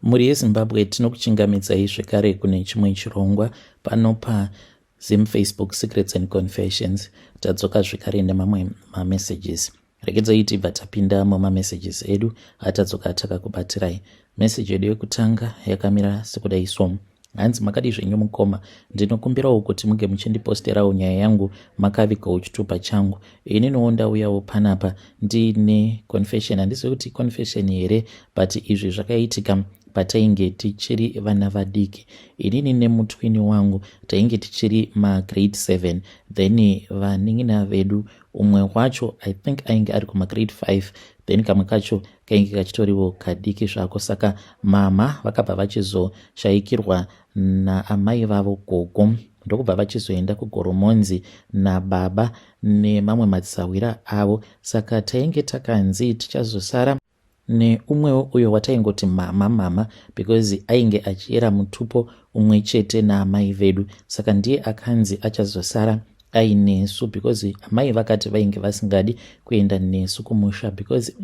Mhuri yeZimbabwe, tinokuchingamidzai zvekare kune chimwe chirongwa pano paZim Facebook Secrets and Confessions. Tadzoka zvekare nemamwe mamessages. Regedzai tibva tapinda mumamessages edu atadzoka takakubatirai. Message yedu yekutanga yakamira sekudai so. Hanzi, "Makadi zvenyu mukoma? Ndinokumbirawo kuti muge muchindiposterawo nyaya yangu makavigawo chitupa changu. Ininiwo ndauyawo panapa ndiine confession. Handizivi kuti confession here, but izvi zvakaitika patainge tichiri vana vadiki. Inini nemutwini wangu tainge tichiri magrade 7, then vanin'ina vedu, umwe wacho I think ainge ari kumagrade 5, then kamwe kacho kainge kachitoriwo kadiki zvako. Saka mama vakabva vachizoshayikirwa naamai vavo gogo, ndokubva vachizoenda kuGoromonzi nababa nemamwe madzisahwira avo. Saka tainge takanzi tichazosara neumwewo uyo wataingoti mama mama, because ainge achiyera mutupo umwe chete naamai vedu. Saka ndiye akanzi achazosara ainesu, because amai vakati vainge vasingadi kuenda nesu kumusha, because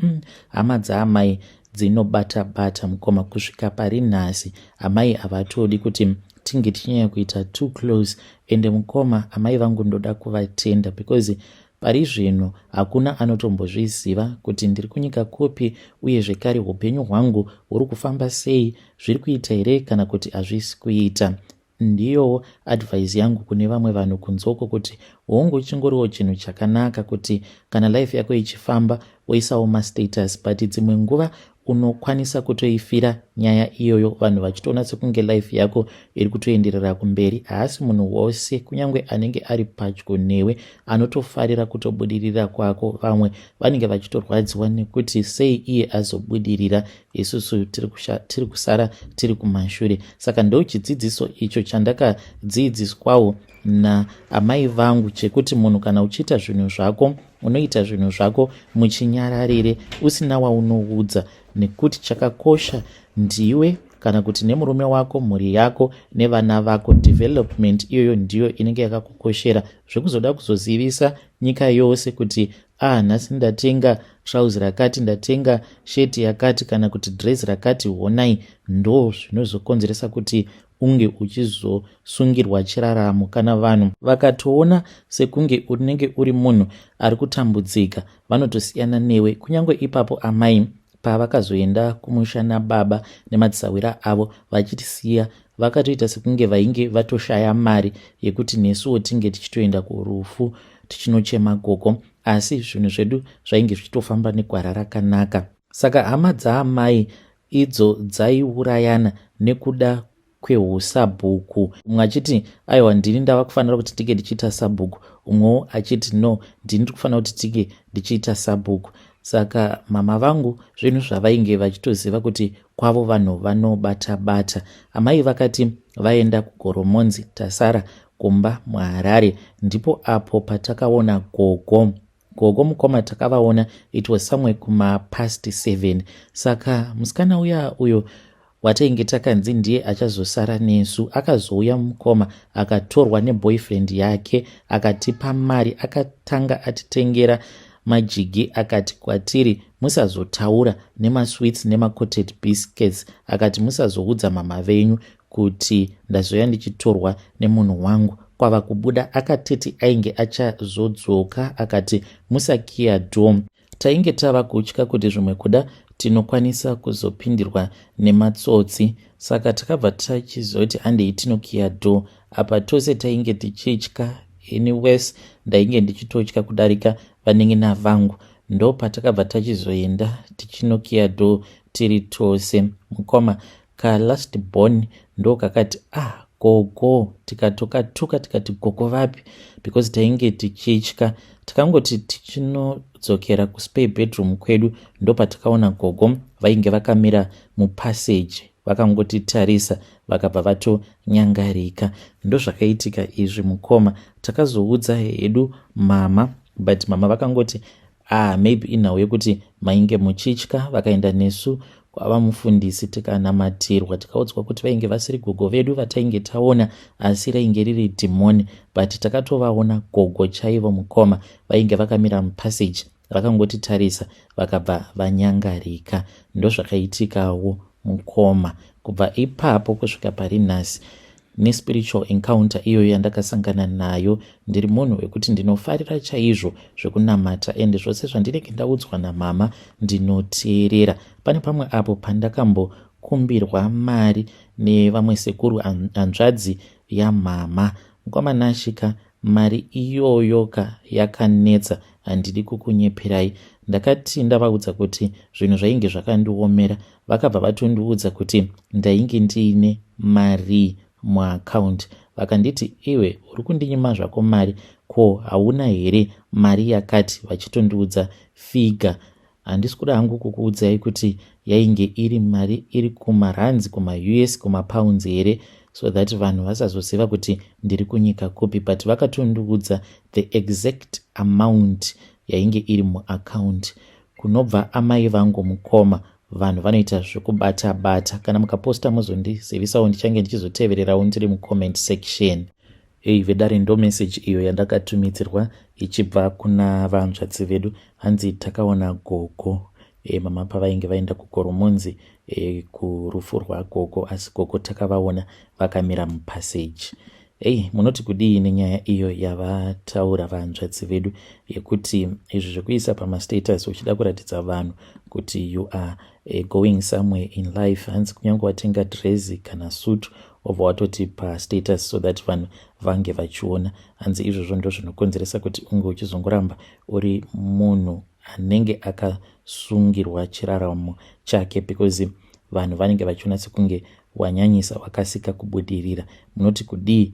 hama dzaamai dzinobata bata mukoma. Kusvika pari nhasi amai havatodi kuti tinge tichinyanya kuita too close. Ende mukoma, amai vangu ndoda kuvatenda, because pari zvino hakuna anotombozviziva kuti ndiri kunyika kupi, uye zvekare upenyu hwangu huri kufamba sei, zviri kuita here kana kuti hazvisi kuita. Ndiyowo advice yangu kune vamwe vanhu kunzoko, kuti hongu, chingoriwo chinhu chakanaka kuti kana life yako ichifamba woisawo mastatus, but dzimwe nguva unokwanisa kutoifira nyaya iyoyo, vanhu vachitoona sekunge life yako iri kutoenderera kumberi. Haasi munhu wose, kunyange anenge ari padyo newe, anotofarira kutobudirira kwako. Vamwe vanenge vachitorwadziwa nekuti sei iye azobudirira, isusu tiri kusara tiri kumashure. Saka ndo chidzidziso icho chandakadzidziswawo naamai vangu, chekuti munhu kana uchiita zvinhu zvako, unoita zvinhu zvako muchinyararire, usina waunoudza, nekuti chakakosha ndiwe kana kuti nemurume wako, mhuri yako nevana vako. Development iyoyo ndiyo inenge yakakukoshera. Zvekuzoda kuzozivisa nyika yose kuti, "Ah, nhasi ndatenga trauzi rakati, ndatenga sheti yakati, kana kuti dresi rakati, honai," ndo zvinozokonzeresa kuti unge uchizosungirwa chiraramo. Kana vanhu vakatoona sekunge unenge uri munhu ari kutambudzika, vanotosiyana newe. Kunyange ipapo amai pavakazoenda kumusha nababa nemadzisahwira avo vachitisiya, vakatoita sekunge vainge vatoshaya mari yekuti nesuwo tinge tichitoenda kurufu tichinochema gogo, asi zvinhu zvedu zvainge zvichitofamba negwara rakanaka. Saka hama dzaamai idzo dzaiurayana nekuda kweusabhuku, umwe achiti, "Aiwa, ndini ndava kufanira kuti tinge ndichiita sabhuku," umwewo achiti, "No, ndini ndiri kufanira kuti tinge ndichiita sabhuku." Saka mama vangu zvinhu zvavainge vachitoziva kuti kwavo vanhu vanobata bata. Amai vakati vaenda kuGoromonzi, tasara kumba muHarare. Ndipo apo patakaona gogo. Gogo mukoma takavaona, it was somewhere kumapast 7. Saka musikana uya uyo watainge takanzi ndiye achazosara nesu akazouya mukoma, akatorwa neboyfriend yake. Akatipa mari, akatanga atitengera majigi, akati kwatiri, "Musazotaura," nemasweets nemacotted biscuits. Akati, "Musazoudza mama venyu kuti ndazoya ndichitorwa nemunhu wangu." Kwava kubuda, akatiti ainge achazodzoka, akati, "Musakiya door." Tainge tava kutya kuti zvimwe kuda tinokwanisa kuzopindirwa nematsotsi, saka takabva tachizoti, "Handei tinokiya door." Apa tose tainge tichitya. Anyways, ndainge ndichitotya kudarika vanenge vangu. Ndo patakabva tachizoenda tichinokiya door tiri tose mukoma. Kalast born ndo kakati, "Ah, gogo." Tikatokatuka, tikati, "Gogo vapi?" Because tainge tichitya. Takangoti tichinodzokera kuspare bedroom kwedu, ndo patakaona gogo vainge vakamira mupassage, vakangotitarisa, vakabva vatonyangarika. Ndozvakaitika izvi mukoma. Takazoudza hedu mama, but mama vakangoti, "Ah, maybe inhau yekuti mainge muchitya." Vakaenda nesu kwava mufundisi, tikanamatirwa, tikaudzwa kuti vainge vasiri gogo vedu vatainge taona, asi rainge riri dhimoni. But takatovaona gogo chaivo mukoma, vainge vakamira mupassage, vakangotitarisa, vakabva vanyangarika. Ndozvakaitikawo. mukoma. Kubva ipapo kusvika pari nhasi, nespiritual encounter iyoyo yandakasangana nayo, ndiri munhu wekuti ndinofarira chaizvo zvekunamata, ende zvose zvandinenge ndaudzwa namama ndinoteerera. Pane pamwe apo pandakambokumbirwa mari nevamwe sekuru, hanzvadzi yamama. Mukoma Nashika, mari iyoyo ka yakanetsa, handidi kukunyeperai. Ndakati ndavaudza kuti zvinhu zvainge zvakandiomera, vakabva vatondiudza kuti ndainge ndiine mari muaccount. Vakanditi, "Iwe uri kundinyima zvako mari, ko hauna here mari yakati?" Vachitondiudza figure. Handisi kuda hangu kukuudzai kuti yainge iri mari iri kumarands, kumaUS, kumapounds here, so that vanhu vasazoziva kuti ndiri kunyika kupi, but vakatondiudza the exact amount yainge iri muaccount. Kunobva amai vangu, mukoma, vanhu vanoita zvekubata bata. Kana mukaposta muzondizivisawo, ndichange ndichizotevererawo ndiri mucomment section. Ei vedare, ndo message iyo yandakatumidzirwa ichibva kuna vanzvadzi vedu. Hanzi takaona gogo, mama pavainge vaenda kuGoromonzi, kurufu rwagogo, asi gogo takavaona vakamira mupassage. Ei, munoti kudii nenyaya iyo yavataura vanzvadzi vedu, yekuti izvi zvekuisa pamastatus uchida kuratidza vanhu kuti you are going somewhere in life? Hanzi kunyange watenga drezi kana suit, wobva watoti pastatus so that vanhu vange vachiona. Hanzi izvozvo ndo zvinokonzeresa kuti unge uchizongoramba uri munhu anenge akasungirwa chiraramo chake, because vanhu vanenge vachiona sekunge wanyanyisa, wakasika kubudirira. Munoti kudii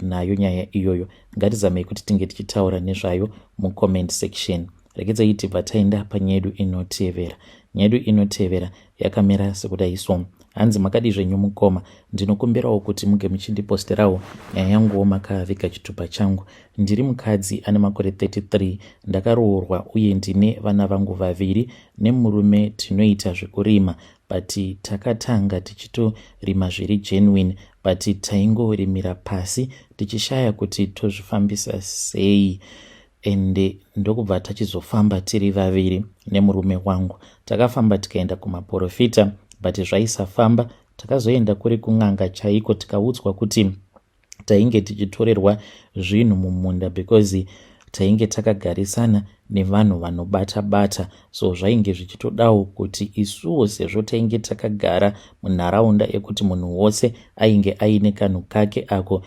nayo nyaya iyoyo? Ngatizamei kuti tinge tichitaura nezvayo mucomment section. Regedzai tibva taenda panyaya yedu inotevera. Nyaya yedu inotevera yakamira sekudai so. Hanzi, "Makadi zvenyu mukoma? Ndinokumbirawo kuti muge muchindiposterawo nyaya yanguwo makaviga chitupa changu. Ndiri mukadzi ane makore 33, ndakaroorwa uye ndine vana vangu vaviri nemurume. Tinoita zvekurima, but takatanga tichitorima zviri genuine, but taingorimira pasi tichishaya kuti tozvifambisa sei. Ende ndokubva tachizofamba tiri vaviri nemurume wangu. Takafamba tikaenda kumaprofita, but zvaisafamba. Takazoenda kuri kun'anga chaiko, tikaudzwa kuti tainge tichitorerwa zvinhu mumunda because tainge takagarisana nevanhu vanobata bata. So zvainge zvichitodawo kuti isuwo, sezvo tainge takagara munharaunda yekuti munhu wose ainge aine kanhu kake ako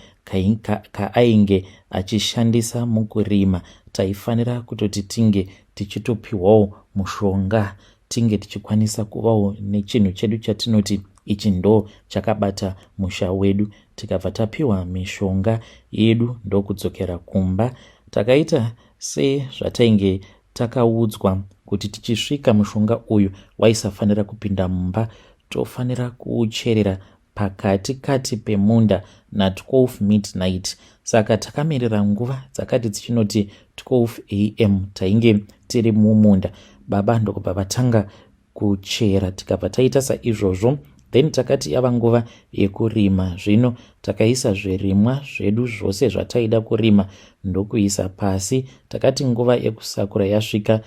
kaainge achishandisa mukurima, taifanira kutoti tinge tichitopiwawo mushonga, tinge tichikwanisa kuvawo nechinhu chedu chatinoti ichi ndo chakabata musha wedu. Tikabva tapiwa mishonga yedu, ndokudzokera kumba. Takaita sezvatainge takaudzwa kuti tichisvika, mushonga uyu waisafanira kupinda mumba, tofanira kuucherera pakati kati pemunda na12 midnight. Saka takamirira nguva dzakati dzichinoti 12 am, tainge tiri mumunda. Baba ndokubva vatanga kuchera, tikabva taita saizvozvo. Then takati yava nguva yekurima zvino, takaisa zvirimwa zvedu zvose zvataida kurima, ndokuisa pasi. Takati nguva yekusakura yasvika,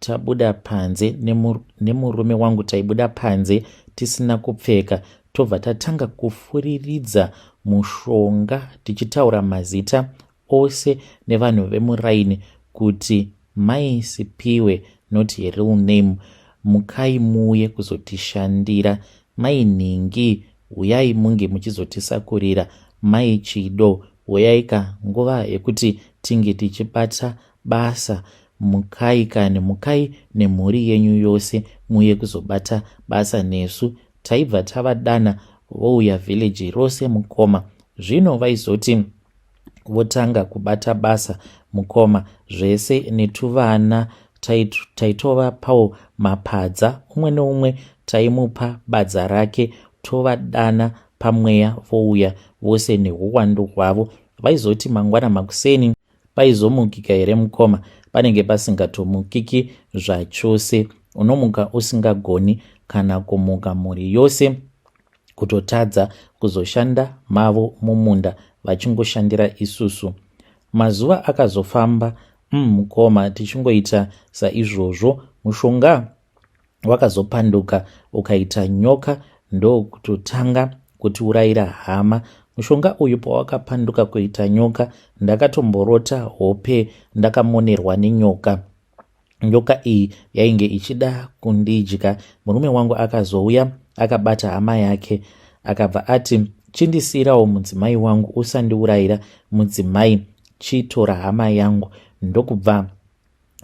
tabuda panze nemurume wangu. Taibuda panze tisina kupfeka, tobva tatanga kufuriridza mushonga tichitaura mazita ose nevanhu vemuraini kuti, 'Mai Sipiwe, not her real name, mukai muuye kuzotishandira. Mai Nhingi, uyai munge muchizotisakurira. Mai Chido, uyai ka, nguva yekuti tinge tichibata basa. Mukai kani, mukai nemhuri yenyu yose muuye kuzobata basa nesu.' Taibva tavadana, vouya village rose, mukoma. Zvino vaizoti votanga kubata basa, mukoma, zvese netuvana taitovapawo mapadza, umwe neumwe taimupa badza rake, tovadana pamweya, vouya vose neuwandu hwavo. Vaizoti mangwana makuseni, paizomukika here, mukoma? Panenge pasingatomukiki zvachose. Unomuka usingagoni kana kumuka, mhuri yose kutotadza kuzoshanda mavo mumunda, vachingoshandira isusu. Mazuva akazofamba, mukoma, tichingoita saizvozvo. Mushonga Wakazopanduka ukaita nyoka ndokutotanga kutiurayira hama. Mushonga uyu pawakapanduka kuita nyoka ndakatomborota hope ndakamonerwa nenyoka. Nyoka iyi yainge ichida kundidya. Murume wangu akazouya akabata hama yake akabva ati chindisiirawo mudzimai wangu usandiurayira mudzimai chitora hama yangu ndokubva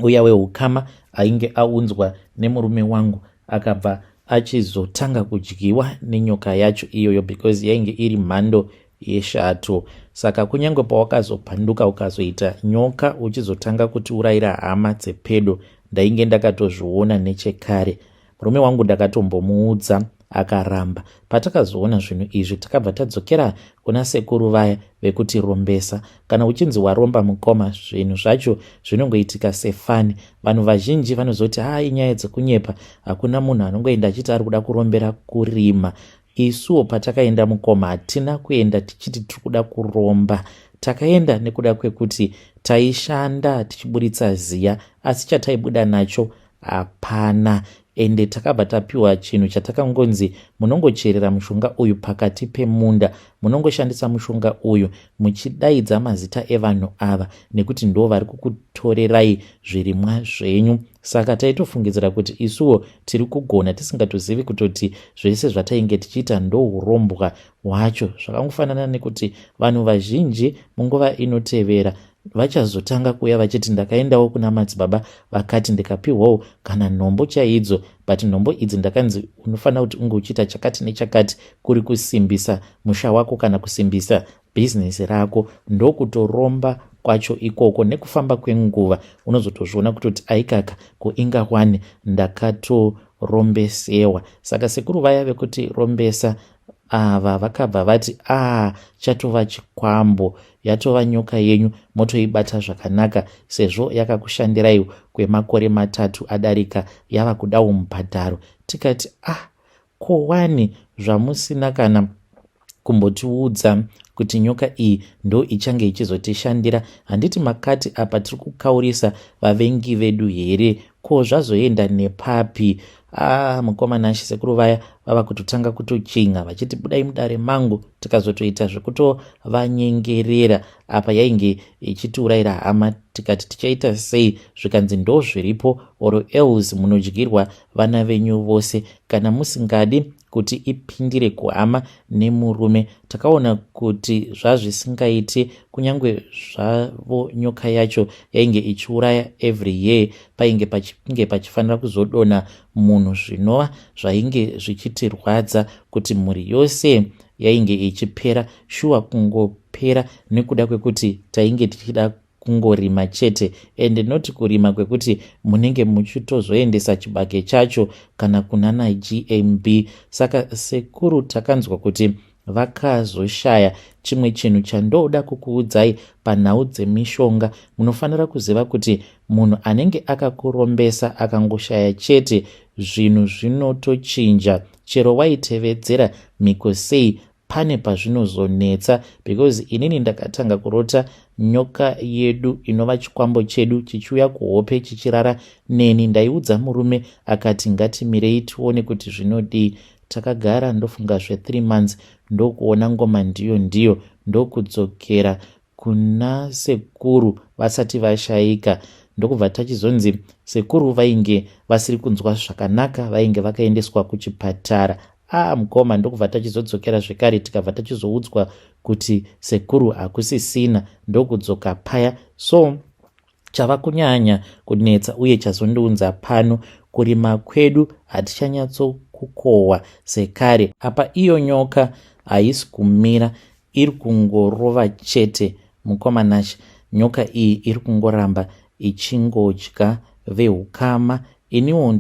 uya weukama ainge aunzwa nemurume wangu akabva achizotanga kudyiwa nenyoka yacho iyoyo because yainge iri mhando yeshato. Saka kunyange pawakazopanduka ukazoita nyoka uchizotanga kutiurayira hama dzepedo ndainge ndakatozviona nechekare. Murume wangu ndakatombomuudza akaramba. Patakazoona zvinhu izvi takabva tadzokera kuna sekuru vaya vekutirombesa. Kana uchinzi waromba mukoma zvinhu zvacho zvinongoitika sefani. Vanhu vazhinji vanozoti haa inyaya dzekunyepa hakuna munhu anongoenda achiti ari kuda kurombera kurima. Isuwo patakaenda mukoma hatina kuenda tichiti tiri kuda kuromba. Takaenda nekuda kwekuti taishanda tichiburitsa ziya asi chataibuda nacho hapana. Ende takabva tapiwa chinhu chatakangonzi munongocherera mushonga uyu pakati pemunda, munongoshandisa mushonga uyu muchidaidza mazita evanhu ava nekuti ndo vari kukutorerai zvirimwa zvenyu. Saka taitofungidzira kuti isuwo tiri kugona tisingatozivi kutoti zvese zvatainge tichiita ndohurombwa hwacho. Zvakangofanana nekuti vanhu vazhinji munguva inotevera vachazotanga kuuya vachiti ndakaendawo kuna madzibaba vakati ndikapihwawo kana nhombo chaidzo but nhombo idzi ndakanzi unofanira kuti unge uchiita chakati nechakati kuri kusimbisa musha wako kana kusimbisa bhizinesi rako ndokutoromba kwacho ikoko nekufamba kwenguva unozotozviona kutoti aikaka ko inga wani ndakatorombesewa saka sekuru vaya vekuti rombesa ava vakabva vati aa chatova chikwambo yatova nyoka yenyu motoibata zvakanaka sezvo yakakushandirai kwemakore matatu adarika yava kudawo mubhadharo tikati ah Ko wani zvamusina kana kumbotiudza kuti nyoka iyi ndo ichange ichizotishandira handiti makati apa tiri kukaurisa vavengi vedu here ko zvazoenda nepapi ah mukoma Nashe sekuru vaya vava kutotanga kutochinga vachiti budai mudare mangu tikazotoita zvekutovanyengerera apa yainge ichitiurayira hama tikati tichaita sei zvikanzi ndozviripo or else munodyirwa vana venyu vose kana musingadi kuti ipindire kuhama nemurume takaona kuti zvazvisingaiti kunyange zvavo nyoka yacho yainge ichiuraya every year painge pachinge pachifanira kuzodonha munhu zvinova zvainge zvichitirwadza kuti mhuri yose yainge ichipera shuwa kungopera nekuda kwekuti tainge tichida kungorima chete and not kurima kwekuti munenge muchitozoendesa chibage chacho kana kunana GMB saka sekuru takanzwa kuti vakazoshaya chimwe chinhu chandoda kukuudzai panhau dzemishonga munofanira kuziva kuti munhu anenge akakurombesa akangoshaya chete zvinhu zvinotochinja chero waitevedzera mhiko sei pane pazvinozonetsa because inini ndakatanga kurota nyoka yedu inova chikwambo chedu chichiuya kuhope chichirara neni ndaiudza murume akati ngatimirei tione kuti zvinodii takagara ndofunga zve 3 months ndokuona ngoma ndiyo ndiyo ndokudzokera kuna sekuru vasati vashaika ndokubva tachizonzi sekuru vainge vasiri kunzwa zvakanaka vainge vakaendeswa kuchipatara aa mukoma ndokubva tachizodzokera zvekare tikabva tachizoudzwa kuti sekuru hakusisina ndokudzoka paya so Chava kunyanya kunetsa uye chazondiunza pano kurima kwedu hatichanyatsokukohwa sekare. Apa iyo nyoka haisi kumira iri kungorova chete mukoma Nashe. Nyoka iyi iri kungoramba ichingodya vehukama. Iniwo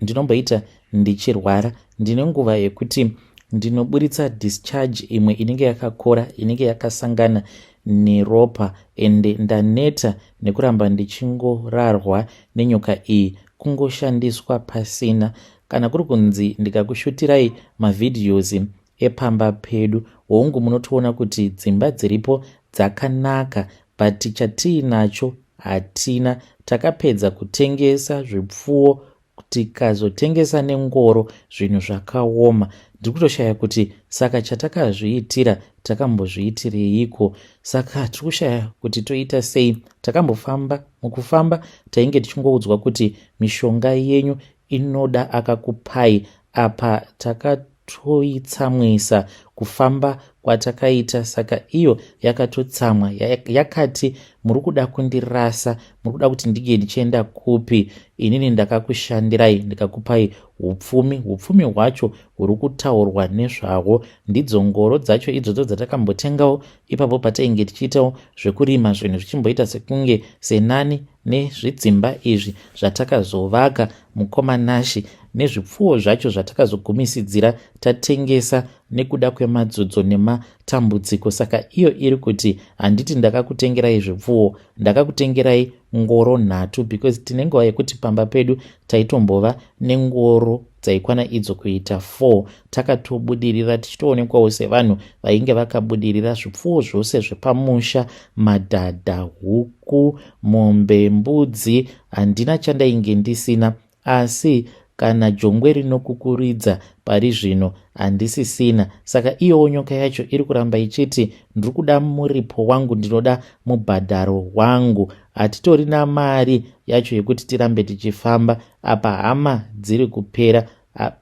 ndinomboita ndichirwara ndine nguva yekuti ndinoburitsa discharge imwe inenge yakakora inenge yakasangana neropa ende ndaneta nekuramba ndichingorarwa nenyoka iyi kungoshandiswa pasina kana kuri kunzi ndikakushutirai mavideos epamba pedu hongu munotoona kuti dzimba dziripo dzakanaka but chatiinacho hatina takapedza kutengesa zvipfuwo. Tikazotengesa nengoro, zvinhu zvakaoma. Ndiri kutoshaya kuti saka chatakazviitira takambozviitireiko. Saka tiri kushaya kuti toita sei. Takambofamba, mukufamba tainge tichingoudzwa kuti mishonga yenyu inoda akakupai. Apa takatoitsamwisa kufamba kwatakaita, saka iyo yakatotsamwa yakati muri kuda kundirasa, muri kuda kuti ndinge ndichienda kupi? Inini ndakakushandirai ndikakupai upfumi. Upfumi hwacho huri kutaurwa nezvahwo ndidzo ngoro dzacho idzodzo dzatakambotengawo ipapo patainge tichiitawo zvekurima, zvinhu zvichimboita sekunge senani, nezvidzimba izvi zvatakazovaka, mukoma Nashi, nezvipfuwo zvacho zvatakazogumisidzira tatengesa nekuda kwemadzudzo nematambudziko. Saka iyo iri kuti handiti ndakakutengerai zvipfuwo, ndakakutengerai ngoro 3, because tine nguva yekuti pamba pedu taitombova nengoro dzaikwana idzo kuita 4. Takatobudirira, tichitoonekwawo sevanhu vainge vakabudirira. Zvipfuwo zvose zvepamusha, madhadha, huku, mombe, mbudzi, handina chandainge ndisina. Asi kana jongwe rinokukuridza pari zvino handisisina. Saka iyowo nyoka yacho iri kuramba ichiti ndiri kuda muripo wangu, ndinoda mubhadharo wangu. Hatitorina mari yacho yekuti tirambe tichifamba. Apa hama dziri kupera,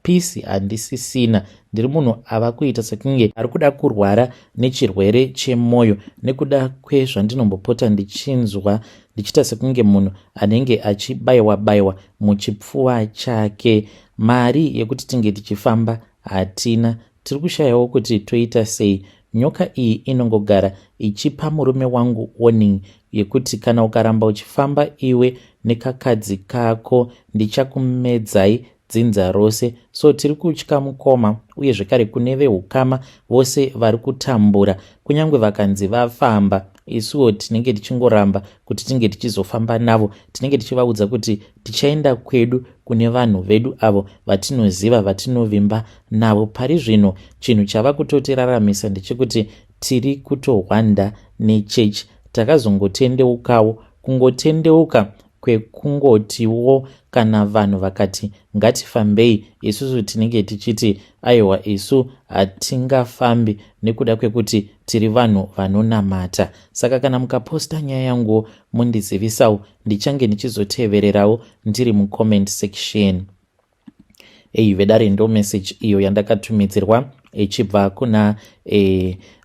peace handisisina. Ndiri munhu ava kuita sekunge ari kuda kurwara nechirwere chemwoyo nekuda kwezvandinombopota ndichinzwa, ndichiita sekunge munhu anenge achibayiwa bayiwa muchipfuva chake. Mari yekuti tinge tichifamba hatina. Tiri kushayawo kuti toita sei. Nyoka iyi inongogara ichipa murume wangu warning yekuti kana ukaramba uchifamba iwe nekakadzi kako, ndichakumedzai dzinza rose. So tiri kutya, mukoma, uye zvekare kune veukama vose vari kutambura. Kunyange vakanzi vafamba, isuwo tinenge tichingoramba kuti tinge tichizofamba navo. Tinenge tichivaudza kuti tichaenda kwedu kune vanhu vedu avo vatinoziva, vatinovimba navo. Pari zvino chinhu chava kutotiraramisa ndechekuti tiri kutohwanda nechechi. Takazongotendeukawo, kungotendeuka kwekungotiwo kana vanhu vakati ngatifambei, isusu tinenge tichiti aiwa, isu hatingafambi nekuda kwekuti tiri vanhu vanonamata. Saka kana mukaposta nyaya yanguwo, mundizivisawo, ndichange ndichizotevererawo ndiri mucomment section. Ei vedare, ndo message iyo yandakatumidzirwa ichibva kuna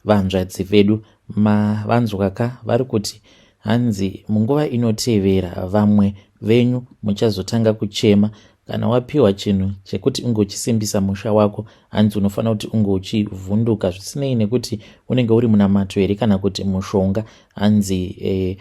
vanzvadzi vedu. Mavanzwaka, vari kuti hanzi munguva inotevera vamwe venyu muchazotanga kuchema. Kana wapiwa chinhu chekuti unge uchisimbisa musha wako, hanzi unofanira kuti unge uchivhunduka, zvisinei nekuti unenge uri munamato here kana kuti mushonga. Hanzi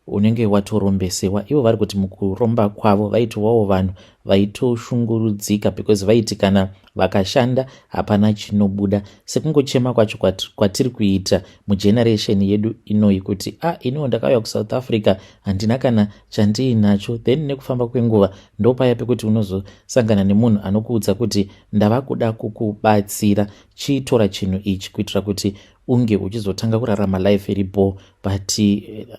unenge watorombesewa. Ivo vari kuti mukuromba kwavo vaitovawo vanhu vaitoshungurudzika, because vaiti kana vakashanda hapana chinobuda, sekungochema kwacho kwatiri kuita mugeneration yedu inoyi kuti a ah, iniwo ndakauya kuSouth Africa, handina kana chandiinacho. Then nekufamba kwenguva ndopaya pekuti unozosangana nemunhu anokuudza kuti ndava kuda kukubatsira, chitora chinhu ichi kuitira kuti unge uchizotanga kurarama life iripo. But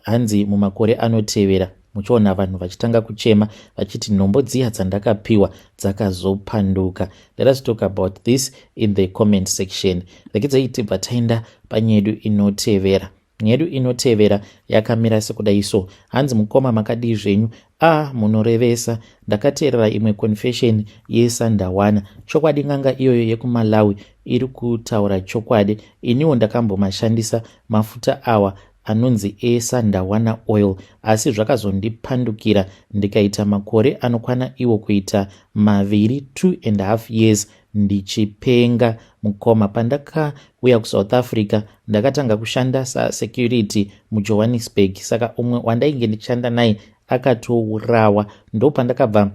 hanzi mumakore anotevera muchiona vanhu vachitanga kuchema vachiti nhombo dziya dzandakapiwa dzakazopanduka. Let us talk about this in the comment section. Regedzai tibva taenda panyedu inotevera. Nyedu inotevera yakamira sekudai so. Hanzi, mukoma, makadii zvenyu? A, munorevesa. Ndakateerera imwe confession yeSandawana. Chokwadi n'anga iyoyo yekuMalawi iri kutaura chokwadi. Iniwo ndakambomashandisa mafuta awa anonzi eSandawana oil, asi zvakazondipandukira ndikaita makore anokwana iwo kuita 2, 2.5 years ndichipenga. Mukoma, pandakauya kuSouth Africa ndakatanga kushanda sasecurity muJohannesburg. Saka umwe wandainge ndichishanda naye akatourawa. Ndopandakabva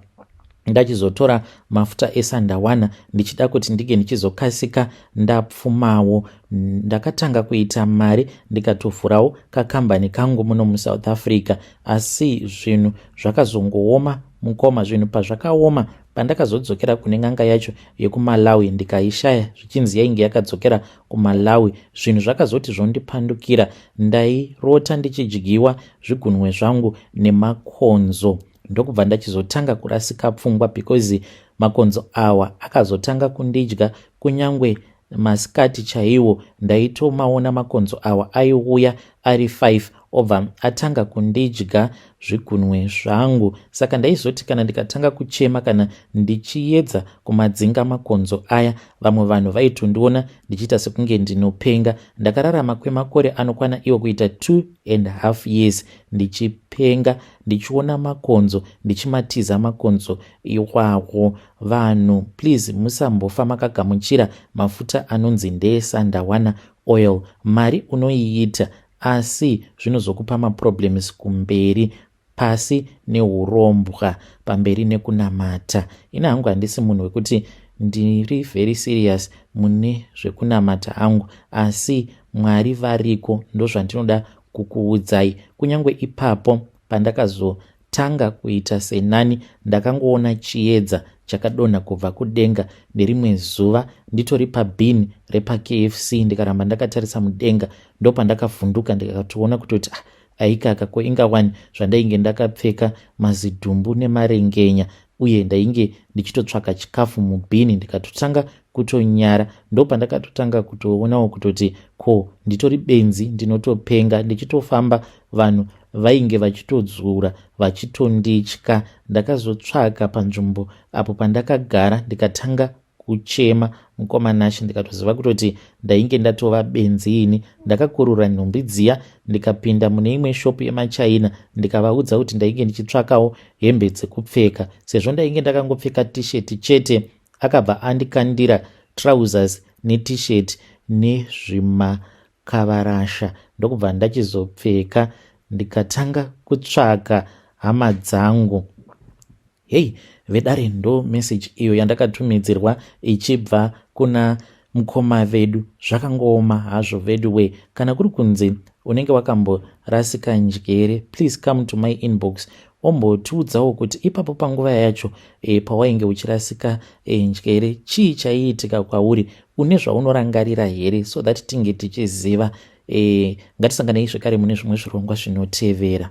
ndachizotora mafuta eSandawana ndichida kuti ndinge ndichizokasika ndapfumawo. Ndakatanga kuita mari, ndikatovhurawo kakambani kangu muno muSouth Africa, asi zvinhu zvakazongooma, mukoma. Zvinhu pazvakaoma, pandakazodzokera kune n'anga yacho yekuMalawi ndikaishaya, zvichinzi yainge yakadzokera kuMalawi. Zvinhu zvakazoti zvondipandukira. Ndairota ndichidyiwa zvigunwe zvangu nemakonzo. Ndokubva ndachizotanga kurasika pfungwa because makonzo awa akazotanga kundidya. Kunyange masikati chaiwo ndaitomaona makonzo awa, aiuya ari 5, obva atanga kundidya zvigunwe zvangu. Saka ndaizoti kana ndikatanga kuchema kana ndichiedza kumadzinga makonzo aya, vamwe vanhu vaitondiona ndichiita sekunge ndinopenga. Ndakararama kwemakore anokwana iwo kuita 2.5 years ndichipenga, ndichiona makonzo, ndichimatiza makonzo iwawo. Vanhu, please, musambofa makagamuchira mafuta anonzi ndeeSandawana Oil. Mari unoiita, asi zvinozokupa maproblems kumberi. Pasi neurombwa, pamberi nekunamata. Ine hangu handisi munhu wekuti ndiri very serious mune zvekunamata hangu, asi Mwari variko, ndozvandinoda kukuudzai. Kunyange ipapo pandakazotanga kuita senani, ndakangoona chiedza chakadonha kubva kudenga nerimwe zuva nditori pabin repaKFC. Ndikaramba ndakatarisa mudenga, ndopandakavhunduka, ndikatoona kutoti, "Ah, aikaka, ko ingawani zvandainge ndakapfeka mazidhumbu nemarengenya uye ndainge ndichitotsvaka chikafu mubhini?" Ndikatotanga kutonyara. Ndopandakatotanga kutoonawo kutoti, ko nditori benzi, ndinotopenga. Ndichitofamba, vanhu vainge vachitodzura, vachitonditya. Ndakazotsvaka panzvimbo apo pandakagara, ndikatanga kuchema, mukoma Nashe. Ndikatoziva kutoti ndainge ndatova benzi ini. Ndakakurura nhumbi dziya, ndikapinda mune imwe shopu yemaChina, ndikavaudza kuti ndainge ndichitsvakawo hembe dzekupfeka, sezvo ndainge ndakangopfeka tisheti chete. Akabva andikandira trousers netisheti nezvimakavarasha, ndokubva ndachizopfeka, ndikatanga kutsvaka hama dzangu. Hei vedare, ndo meseji iyo yandakatumidzirwa ichibva kuna mukoma vedu. Zvakangooma hazvo vedu we. Kana kuri kunzi unenge wakamborasika njere, please come to my inbox, ombotiudzawo kuti ipapo panguva yacho pawainge uchirasika njere, chii chaiitika kwauri? Une zvaunorangarira here, so that tinge tichiziva? Ngatisanganei zvekare mune zvimwe zvirongwa zvinotevera.